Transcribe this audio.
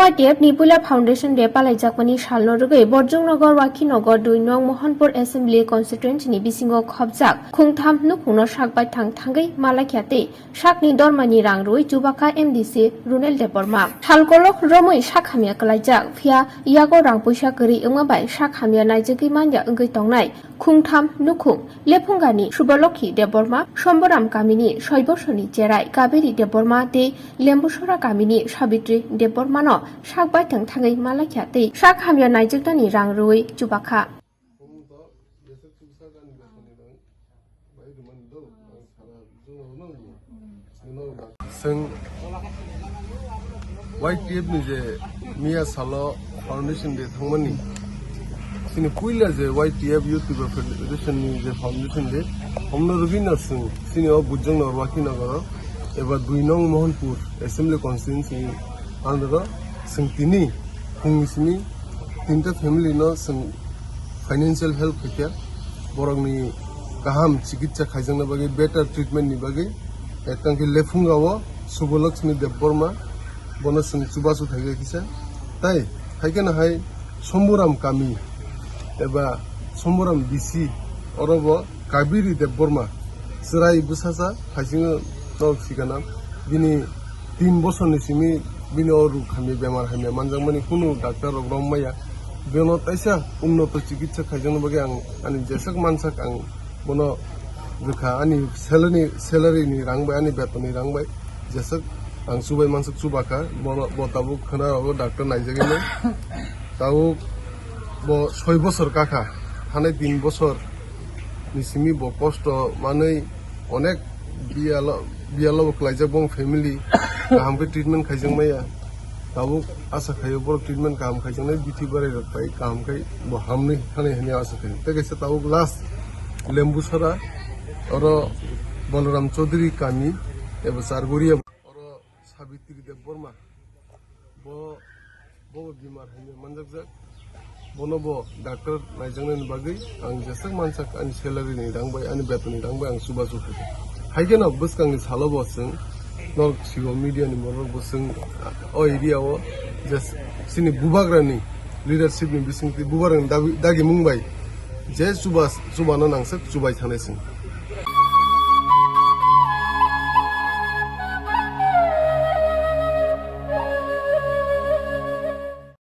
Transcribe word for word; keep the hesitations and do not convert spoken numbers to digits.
Y T F ni puila Foundation Day palaijakmani salno rwgwi Borjongnagar, Wakhinagar, dui nong Mohanpur Assembly Constituency ni bisingo khopjak khungtham nukhungno sak baithang thangwi malaikha tei sakni dormani rang rwui chubakha M D C Runel Debbarma. Sal kolok romwi sak hamya kwlaijak, phiya yago rang puisa kwrwi wngma bai sak hamya naijagwi manya wngwi tongnai khungtham nukhung Lephungani Suboloki Debbarma, Somboram kamini soi bosorni cherai Kaveri Debbarma tei Lembusora kamini Sabitri Debbarmano sak baithang thangwi malaikha tei sak hamya naijaknani rang rwui chubakha. Chwng Y T F ni je miya salo Foundation Day thangmani, chini puila je Y T F Youth People Federation ni je Foundation Day, omno rwgwino chwng chini o Bujong Nogor, Wakhi Nogoro eba dui nong Mohanpur Assembly Constituency ni under o chwng tini phungni simi tinta family no chwng financial help khaikha, borokni kaham chikitsa khaijakna bagwi, better treatment ni bagwi. Ekta khe Lephunga o Suboloxmi Debbarma, bono chwng chubachu khaikha kisa. Tai khaikhe no hai Somburam kami eba Somburam B C, oro bo Kaveri Debbarma, chwrai bwsasa, haisingo nok sikana, bini tin bosorni simi bini o ruk hamya, bemar hamya manjakmani kunu doctor rok rom maya. Beno taisa unnoto chikitsa khaijakna bagwi ang ani jeswk mansak ang bono rwkha, ani salary, salary ni rang bai, ani beton ni rang bai jeswk ang chubai mansak chubakha. Bono, bo tabuk khwna rogo doctor naijagwi nai. Tabuk bo soi bosor kakha, hanai tin bosor ni simi bo kosto manwi onek biyalo, biyalo bo kwlaijak bong family, kaham khe treatment khaijak maya. Tabuk asa khaio borok treatment kaham khaijaknai, bithi barai rok bai kaham khai bo hamnwi hanai hwnwi asa khaio. Tei kaisa tabuk last Lembusora, oro Balaram Chaudhary kami eba Chargoria, oro Sabitri Debbarma, bo, bo bimar hamya manjakjak. Bono bo doctor naijaknani bagwi ang jeswk mansak ani salary ni rang bai, ani beton ni rang bai ang chubachu khaikha. Haikhe no bwskangni salo bo chwng norok sigo media ni borok bo chwng o area o je chini bubagrani leadership ni bisingtwi bubagrani dabi, dagimung bai je chuba, chubano nangsak chubai thanai chwng.